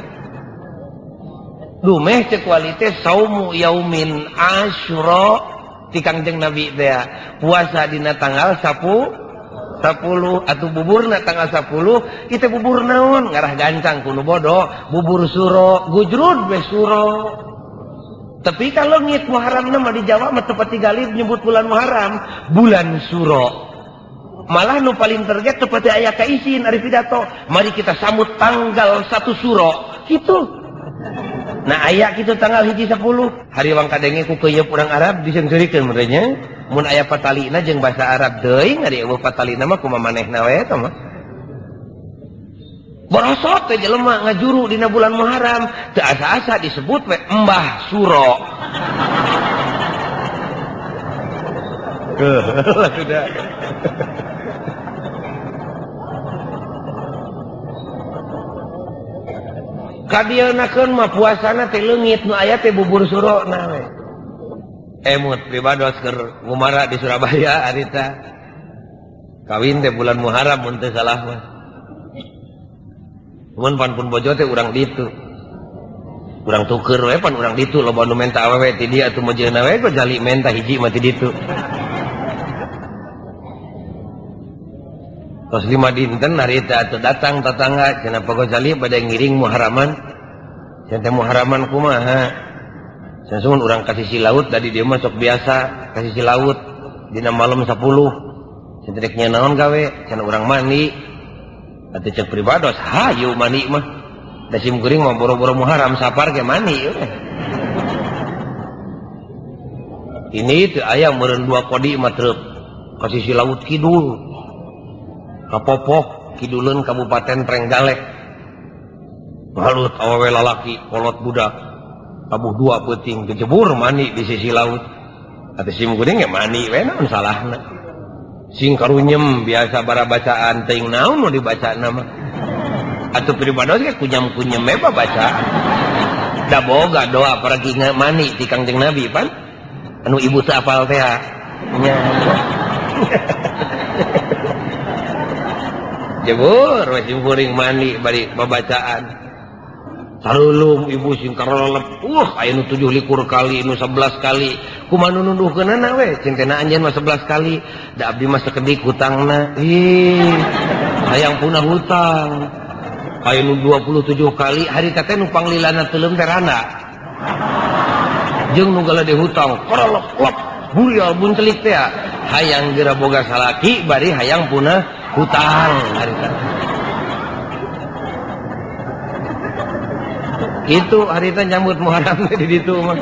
dumeh ceuk wali teh saumu yaumin asyura ti Kangjeng Nabi teh puasa dina tanggal 10 atuh buburna tanggal 10 ieu teh bubur naon ngarah gancang kudu bodoh bubur suro gujrud we suro tapi kalau ngit Muharramna mah di Jawa mah teu pati galib nyebut bulan Muharram bulan suro malah nu paling terget teu pati aya kaisin ari pidato mari kita sambut tanggal 1 suro kitu. Nah aya kitu tanggal 1 10 hari wang kadenge ku keuyeup urang Arab diseungseurikeun meureunnya mun aya patalina jeung bahasa Arab teuing ari eueuh patalina mah kumaha manehna we eta mah borosot teh jelema ngajuru dina bulan Muharram teu asa-asa disebut we Mbah Suro. Sudah. Kadieunakeun mah puasana teh leungit nu aya teh bubur suro na we. Emut pribados keur ngumara di Surabaya harita. Kawin teh bulan Muharram mun teu salah mah. Mun pan pun bojo teh urang ditu. Urang tuker we pan urang ditu loba nu menta awewe ti dieu atuh mojeuna we Gojali menta hiji mah ti ditu. Tos 5 dinten harita atuh datang tetangga cenah Pak Gojali bade ngiring Muharraman. Cenah teh Muharraman kumaha? Cenah sun urang ka sisi laut da di dieu mah sok biasa ka sisi laut dina malam 10. Cenah rek nya naon gawe? Cenah urang mandi. Atuh ceuk pribados hayu mandi mah. Da sim kuring mah boro-boro Muharram sapar ge mandi. Ini teu aya meureun 2 kodi mah treup. Ka sisi laut kidul. Ka Popoh kiduleun Kabupaten Trenggalek. Balut awewe lalaki kolot budak. Tabuh dua peuting kejebur mandi di sisi laut. Atuh sim kuring ge mandi we naon salahna. Sing karunyem biasa bara bacaan teuing naon nu dibacana mah. Atuh pribados ge kunyam-kunyem we babacaan. Da boga doa pergi mandi ti Kangjeng Nabi pan. Anu ibu teu apal teh nya. Jebur we sim kuring mandi bari babacaan. Sarulum ibu sing karolep, aya nu 27 kali, nu 11 kali. Kumaha nu nunduhkeunana we, cintena anjeun mah 11 kali. Da abdi mah sakedik hutangna. Ih, hayang punah hutang. Aya nu 27 kali, harita teh nu panglilana teuleum teh randa. Jeung nu galede hutang, karolep-lep, burial buncelik teh. Hayang geura boga salaki bari hayang punah hutang harita. Itu harita nyambut Muharram di ditu mah.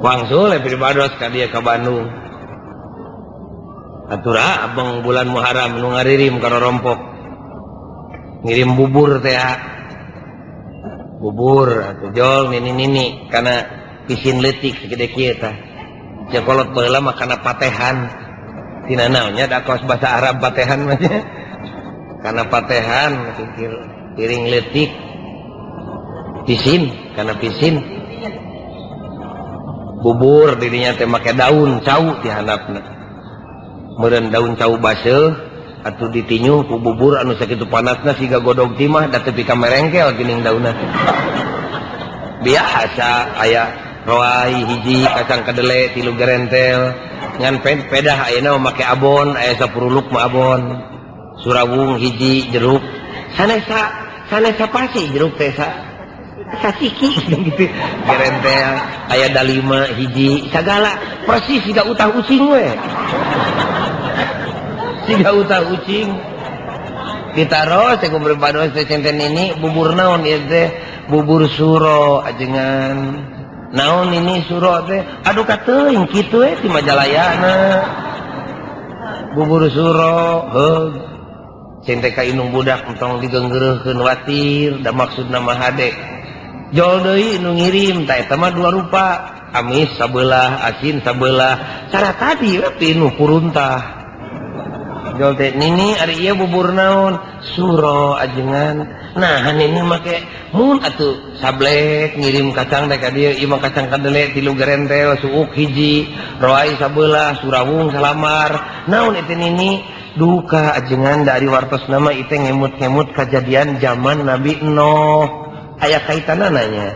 Wangsul pribados ka dieu ka Bandung. Atura abang bulan Muharram nu ngaririm ka rorompok. Ngirim bubur teh. Bubur atuh jol nini-nini kana pisin leutik sagede kieu tah. Cekolot baheula mah kana patehan. Tina naonnya da kos bahasa Arab patehan mah nya. Kana patehan pikir piring leutik. Pisin, kana pisin. Bubur dirinya teh make daun cau di handapna. Meureun daun cau baseuh atuh ditinyuh ku bubur anu sakitu panasna siga godog timah da tepi ka merengkel geuning daunna. Biasa aya roai hiji kacang kedele 3 gerentel ngan pedah ayeuna mah make abon aya sapuruluk mah abon surawung hiji jeruk sanesa sanesa pasi jeruk teh sasiki gitu gerentel aya dalima hiji sagala persis siga utah ucing we siga utah ucing ditaros teh kubribados teh centen ini bubur naon ieu teh bubur suro ajengan naon ini suro teh aduh kateuing kitu we ti Majalayana bubur suro heug cing teh ka indung budak entong digeunggeureuhkeun watir da maksudna mah hade jol deui nu ngirim ta eta mah dua rupa amis sabelah asin sabelah cara tadi we pinuh puruntah jol teh nini ari ieu bubur naon suro ajengan nah nini make mun atuh sablek ngirim kacang teh ka dieu ieu mah kacang kadele 3 gerentel suuk hiji roai sabelah surawung salamar naon eta nini duka ajengan dari wartos nama ieu teh ngemut-ngemut kajadian zaman Nabi Nuh aya kaitanana nya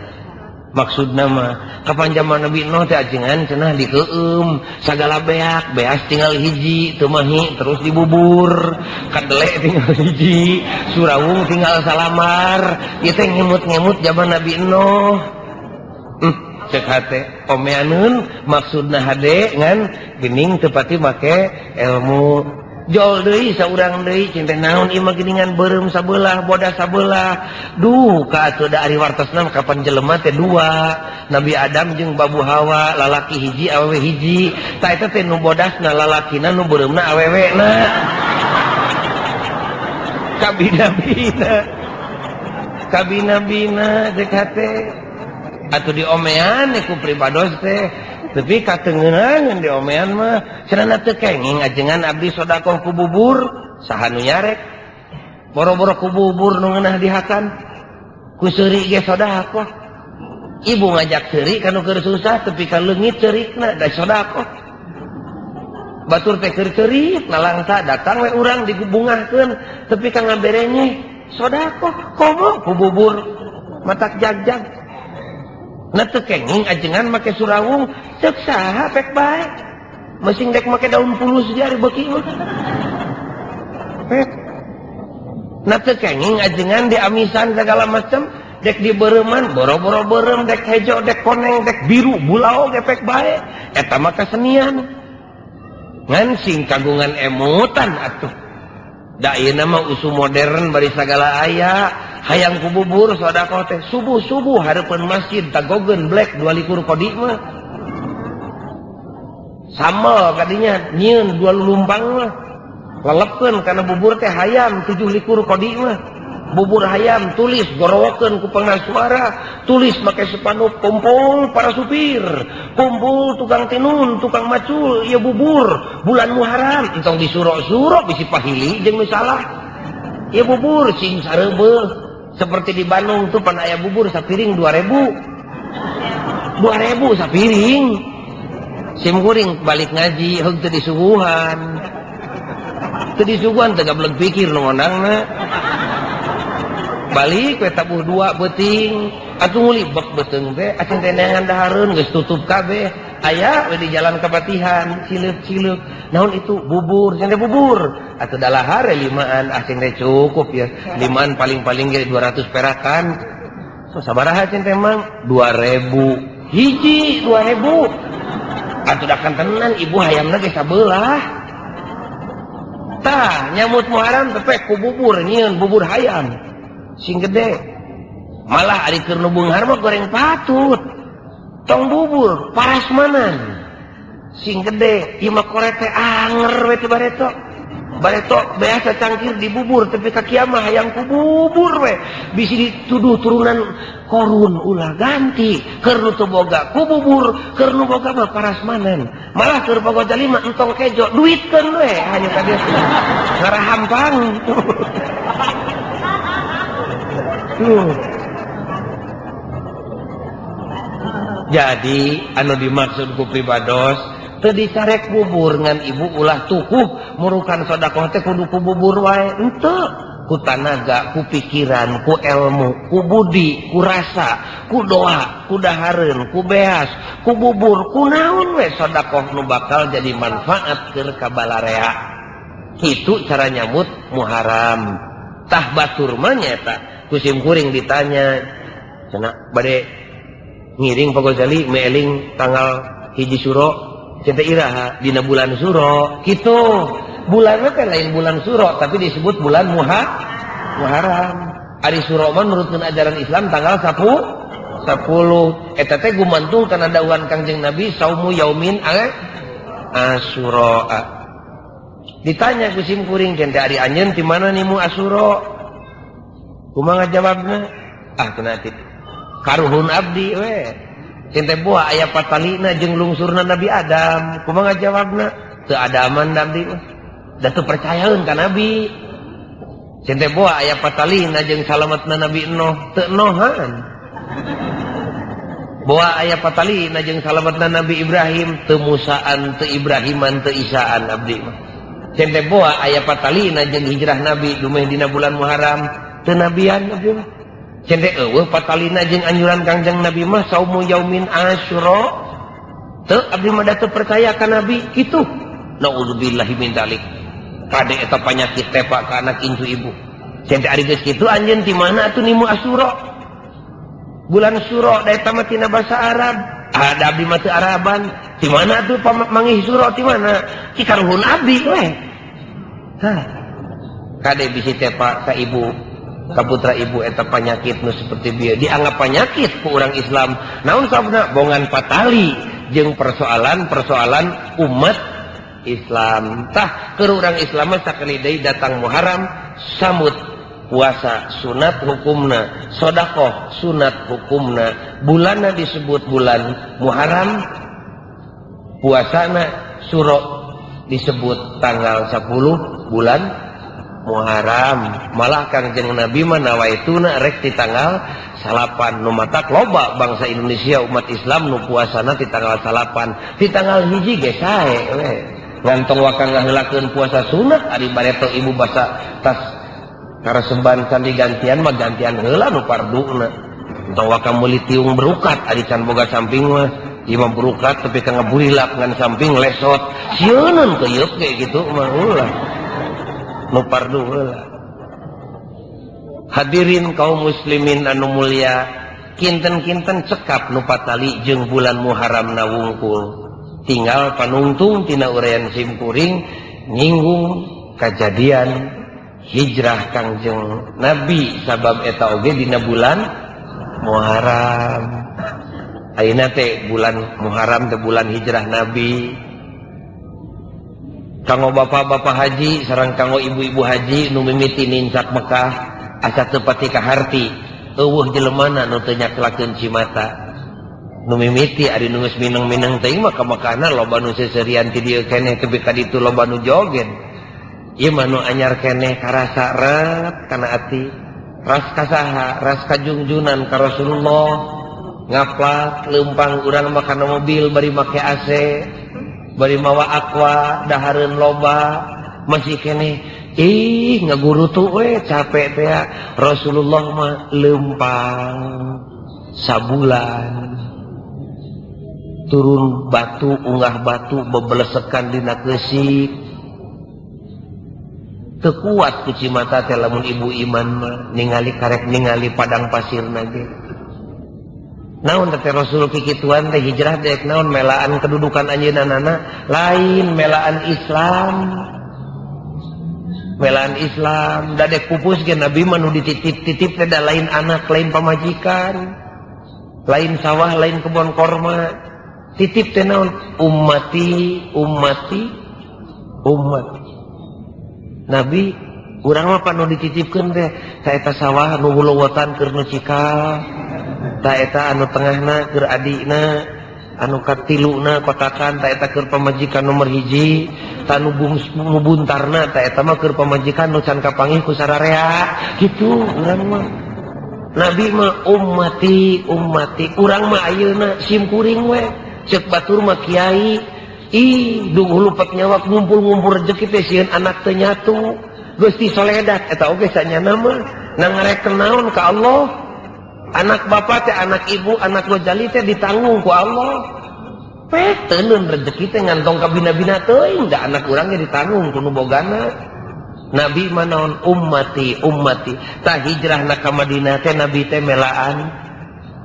maksudna mah kapan zaman Nabi Nuh teh ajengan cenah dikeueum sagala beak beas tinggal hiji teu mahi terus dibubur kadele tinggal hiji surawung tinggal salamar ieu teh ngemut-ngemut zaman Nabi Nuh cek hate omeaneun maksudna hade ngan geuning teu pati make ilmu jol deui saurang deui cinta naon ieu mah geuningan beureum sabelah bodas sabelah duh ka atuh da ari wartosna kapan jelema teh dua Nabi Adam jeung Babu Hawa lalaki hiji awewe hiji ta eta teh nu bodasna lalakina nu beureumna awewena kabina-bina kabina-bina cek hate atuh diomean ku pribados teh tapi katengeunangan diomean mah cenah teu kenging ajengan abdi sedekah ku bubur saha nu nyarek boro-boro ku bubur nu ngeunah dihakan ku seuri ge sedekah ibu ngajak seuri ka nu keur susah tepi ka leungit seurikna da sedekah batur teh keur ceurik nalangsa datang we urang digubungahkeun tepi ka ngaberenyeh sedekah komo ku bubur matak jag-jag na teu kenging ajengan make surawung ceuk saha pek bae masing dek make daun pulus ge ari beuki mah pek na teu kenging ajengan diamisan segala macam dek dibereuman boro-boro beureum dek hejo dek koneng dek biru bulao ge pek bae eta mah kasenian ngan sing kagungan emutan atuh. Da ayeuna mah usum modern bari sagala aya hayang ku bubur sedekah teh subuh-subuh hareupeun masjid tagogeun black 22 kodi mah. Sambel kadinya nyieun dua lulumpang mah. Lelepkeun kana bubur teh hayam 27 kodi mah. Bubur hayam tulis gorowokeun ku pengeras suara, tulis make spanduk kumpul para supir, kumpul tukang tenun, tukang macul, ieu bubur bulan Muharram entong disuro-suro bisi pahili jeung nu salah. Ieu bubur sing sareubeuh seperti di Bandung tuh pan aya bubur sapiring 2000. 2000 sapiring. Sim kuring balik ngaji heug teu disuguhan. Teu disuguhan teu gablek pikir nu ngondangna. Balik we tabuh 2 beuting atuh ngulibek beuteung teh acing teh neangan dahareun geus tutup kabeh aya we di jalan Kapatihan cileup-cileup naon itu bubur cenah bubur atuh dalahar limaan acing teh cukup ya limaan paling-paling ge 200 perakan so sabaraha cenah teh mang 2000 hiji 2000 atuh da kantenan ibu hayamna ge sabelah tah nyamut Muharram teh ku bubur nyieun bubur hayam sing gede malah ari keur nu beunghar mah goreng patut tong bubur parasmanan sing gede ieu mah korek teh anger we teh bareto bareto biasa cangkir dibubur tapi ka kiamah hayang ku bubur we bisi dituduh turunan korun ulah ganti keur nu teu boga ku bubur keur nu boga mah parasmanan malah keur boga jalima entong kejo duitkeun we hanya ka dieu ngarahampang. Jadi anu dimaksud ku pribados teu dicarek bubur ngan ibu ulah tukuh murukan sedekah teh kudu ku bubur wae henteu ku tanaga ku pikiran ku ilmu ku budi ku rasa ku doa ku dahareun ku beas ku bubur ku naon we sedekah nu bakal jadi manfaat keur ka balarea. Kitu cara nyambut Muharram. Tah batur mah nyaeta ku sim kuring ditanya cenah bade ngiring Pak Gozali meeling tanggal 1 Suro cenah iraha dina bulan Suro kitu bulanna teh lain bulan Suro tapi disebut bulan Muharram. Ari Suro mah nurutkeun ajaran Islam tanggal 10 eta teh gumantung kana dawuhan Kangjeng Nabi saumu yaumin Asyura. Ditanya ku sim kuring cenah ari anjeun ti mana nimu Asyura? Kumaha jawabna? Ah cenah teh karuhun abdi we. Cenah buah aya patalina jeung lungsurna Nabi Adam. Kumaha jawabna? Teu adaman abdi mah. Da teu percayaeun ka Nabi. Cenah buah aya patalina jeung salametna Nabi Nuh, teu nohan. Buah aya patalina jeung salametna Nabi Ibrahim, teu Musaan, teu Ibrahiman, teu Isaan abdi mah. Cenah buah aya patalina jeung hijrah Nabi dumeh dina bulan Muharram. Teu nabian abdi mah. Cenah eueuh patalina jeung anjuran Kangjeng Nabi mah saumu yaumin Asyura. Teu abdi mah da teu percaya ka Nabi kitu. Nauzubillahi min dzalik. Kade eta panyakit tepa ka anak incu ibu. Cenah ari geus kitu anjeun ti mana atuh nimu Asyura? Bulan Suro da eta mah tina basa Arab. Ah da abdi mah teu Araban. Ti mana atuh mangih Suro ti mana? Ki karuhun abdi we. Hah. Kade bisi tepa ka ibu kaputra ibu eta panyakit nu seperti bieu dianggap panyakit ku urang Islam. Naon sababna? Bongan patali jeung persoalan-persoalan umat Islam. Tah keur urang Islam mah sakali deui datang Muharram sambut puasa sunat hukumna, sedekah sunat hukumna, bulanna disebut bulan Muharram, puasana Suro disebut tanggal 10 bulan Muharram. Malah Kangjeng Nabi mah nawaituna rek di tanggal 9 nu matak loba bangsa Indonesia umat Islam nu puasana di tanggal 9, di tanggal 1 ge sae we. Ngantong wakang ngaheulakeun puasa sunat ari bareto ibu basa tas kareseban can digantian mah gantian heula nu parduna. Entong wakang meuli tiung berukat ari can boga samping mah ieu mah berukat tapi ka ngaburilak ngan samping lesot sieuneun keuyeup ge kitu mah ulah. Nu pardu heula. Hadirin kaum muslimin anu mulia, kinten-kinten cekap nu patali jeung bulan Muharram na wungkul. Tinggal panungtung tina uraian simkuring nyinggung kajadian Hijrah Kangjeng Nabi sabab eta oge dina bulan Muharram. Ayeuna teh bulan Muharram teh bulan hijrah Nabi. Kanggo bapak-bapak haji sareng kanggo ibu-ibu haji nu mimiti nincak Mekah asa teu pati kaharti eueuh jelemana nu teu nyaklakeun cimata. Nu mimiti ari nu geus mineng-mineng teuing mah ka Mekahna loba nu seuseurian ti dieu keneh tepi ka ditu loba nu joget. Ieu mah nu anyar keneh karasa ret kana ati. Ras kasaha, ras kajungjunan ka Rasulullah. Ngaplak leumpang urang mah kana mobil bari make AC, bari mawa aqua, dahareun loba, masih keneh ih ngagurutu we capek teh. Rasulullah mah leumpang sabulan turun batu unggah batu bebelesekan dina keusik. Teu kuat ku cimata teh lamun ibu iman mah ningali karek ningali padang pasirna ge. Naon teh Rasul kikituan teh hijrah dek naon melaan kedudukan anjeunna lain melaan Islam. Melaan Islam dadek pupus ge Nabi mah nu dititip-titip teh da lain anak, lain pamajikan, lain sawah, lain kebon korma. Titip teh naon? Ummati, ummati, ummati. Nabi urang mah pan nu dititipkeun teh ta eta sawah nu huluwotan keur nu cikal, ta eta anu tengahna keur adina, anu katiluna kotakan ta eta keur pamajikan nomor hiji, ta nu nu buntarna ta eta mah keur pamajikan nu can kapanggih ku sararea kitu urang mah. Nabi mah ummati, ummati, urang mah ayeuna sim kuring we ceuk batur mah kiai. Ih, dung lupet nyawa ngumpul-ngumpul rezeki teh sieun anak teu nyatu. Gusti soledat eta oge sanyana mah na ngareken naon ka Allah. Anak bapak teh, anak ibu, anak gojali teh ditanggung ku Allah. Pek teuneun rezeki teh ngantong ka bina-bina teuing da anak urang ge ditanggung ku nu bogana. Nabi mah naon ummati, ummati. Tah hijrahna ka Madinah teh Nabi teh melaan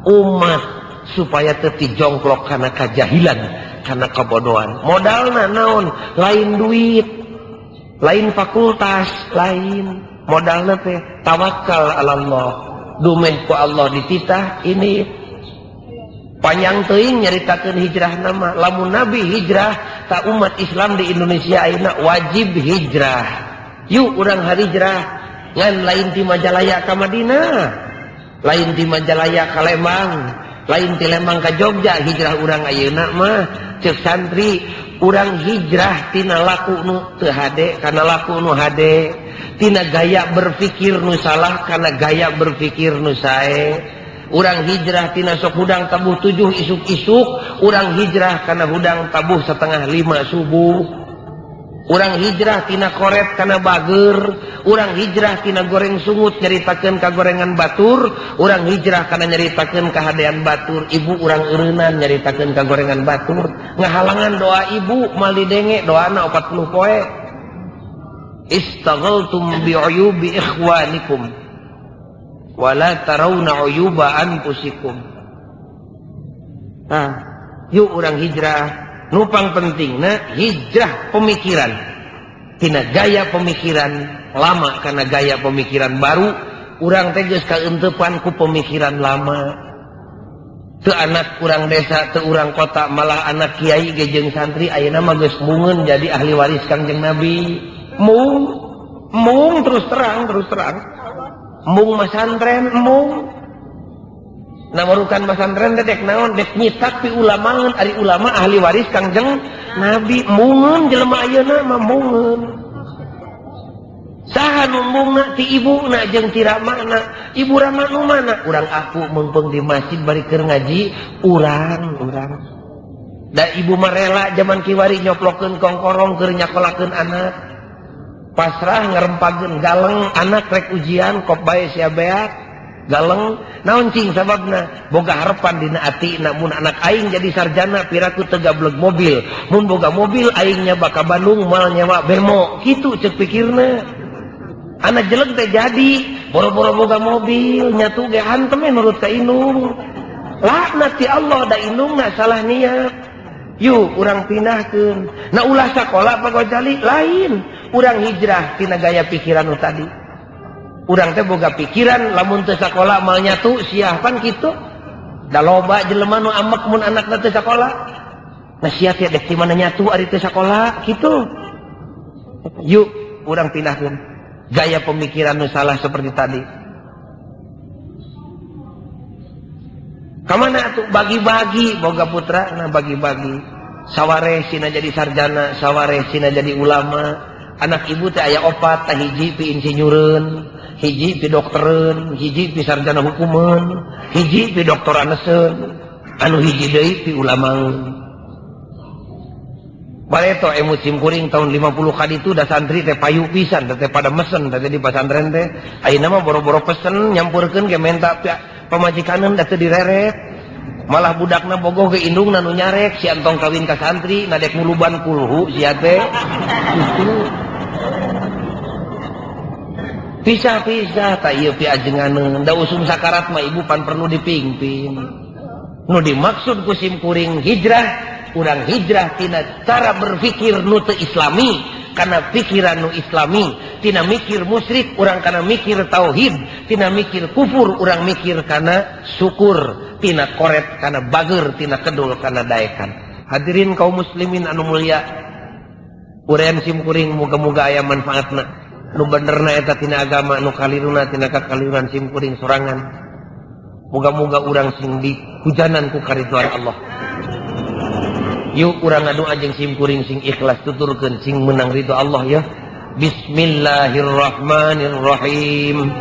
umat supaya teu tijongklok kana kajahilan, kana kebodohan. Modalna naon? Lain duit, lain fakultas, lain. Modalna teh tawakal ala Allah. Dumeh ku Allah dititah ini. Panjang teuing nyaritakeun hijrah nama. Lamun Nabi hijrah, tak umat Islam di Indonesia ayeuna wajib hijrah. Yuk urang hijrah ngan lain ti Majalaya ka Madinah, lain ti Majalaya ka Lembang, lain ti Lembang ka Jogja. Hijrah urang ayeuna mah ceuk santri urang hijrah tina laku nu teu hade kana laku nu hade, tina gaya berpikir nu salah kana gaya berpikir nu sae. Urang hijrah tina sok hudang tabuh 7 isuk-isuk, urang hijrah kana hudang tabuh setengah lima subuh. Urang hijrah tina koret kana bager, urang hijrah tina goreng sungut nyaritakeun ka gorengan batur, urang hijrah kana nyaritakeun kahadean batur. Ibu urang eureunnan nyaritakeun ka gorengan batur, ngahalangan doa ibu mal didenge doana 40 poe. Istaghaltum bi'uyubi ikhwanikum wala tarawna uyuba anfusikum. Nah, yuk urang hijrah. Nupang pentingna hijrah pemikiran tina gaya pemikiran lama kana gaya pemikiran baru. Urang teh geus kaeuntepan ku pemikiran lama. Teu anak urang desa, teu urang kota, malah anak kiai ge jeung santri ayeuna mah geus mungeun jadi ahli waris Kangjeng Nabi. Mung, mung terus terang, terus terang. Mung masantren, mung. Namarukan masantren teh dek naon, dek nyitak pi ulamaeun, ari ulama ahli waris Kangjeng Nabi. Mungeun jelema ayeuna mah mungeun. Saha nu mungna ti ibuna jeung ti ramana? Ibu rama nu mana? Urang aku meungpeung di masjid bari keur ngaji, urang, urang. Da ibu mah rela jaman kiwari nyoplokeun kongkorong keur nyakolakeun anak. Pasrah ngerempageun galeng anak rek ujian kop bae sia beak. Galeng naon cing sababna? Boga harapan dina atina mun anak aing jadi sarjana piraku teu gableg mobil. Mun boga mobil aing nyoba ka Bandung moal nyewa bemo. Kitu ceuk pikirna. Anak jelek teh jadi boro-boro boga mobil nyatu ge hantem we nurut ka indung. Laknat ti Allah da indungna salah niat. Yuk urang pindahkeun. Nah ulah sakola Pak Gojali lain. Urang hijrah tina gaya pikiran nu tadi. Urang teh boga pikiran lamun teu sakola moal nyatu siah pan kitu. Da loba jelema nu amek mun anakna teu sakola. Nah sia teh dek di mana nyatu ari teu sakola kitu. Yuk urang pindahkeun gaya pemikiran nu salah seperti tadi. Kamana atuh bagi-bagi boga putra na bagi-bagi. Saware sina jadi sarjana, saware sina jadi ulama. Anak ibu teh aya opat, tah hiji pi insinyureun, hiji pi doktereun, hiji pi sarjana hukumeun, hiji pi doktoraneseun, anu hiji deui pi ulamaeun. Bareto emut simkuring tahun 50 kali itu da santri teh payu pisan, teh pada mesen teh di pasantren teh. Ayeuna mah boro-boro pesen nyampurkeun ge menta pamajikaneun da teu direret. Malah budakna bogoh ge indungna nu nyarek si antong kawin ka santri nadek muluban kulhu sia teh. Gitu. Pisah-pisah tak ieu pi ajenganeun da usum sakarat mah ibu pan perlu dipingpin. Nu dimaksud ku simkuring hijrah, urang hijrah tina cara berpikir nu teu islami kana pikiran nu islami, tina mikir musyrik urang kana mikir tauhid, tina mikir kufur urang mikir kana syukur, tina koret kana bager, tina kedul kana daekan. Hadirin kaum muslimin anu mulia, urang simkuring muga-muga aya manfaatna. Nu benerna eta tina agama, nu kaliruna tina kakaliruan simkuring sorangan. Muga-muga urang sing dihujanan ku karidhoan Allah. Yuk urang ngadoa jeung simkuring sing ikhlas tuturkeun sing menang ridho Allah ya. Bismillahirrahmanirrahim.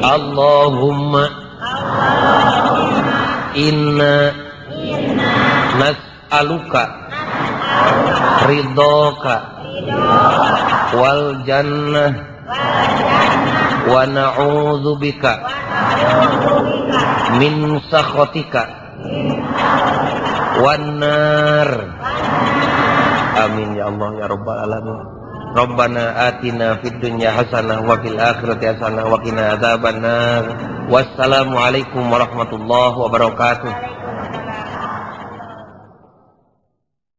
Allahumma inna nas'aluka ridhoka wal jannah wa na'udzubika min sakhatika wan nar. Amin ya Allah ya rabbal alamin. Rabbana atina fid dunya hasanah wa fil akhirati hasanah wa qina adzabannar. Wassalamualaikum warahmatullahi wabarakatuh.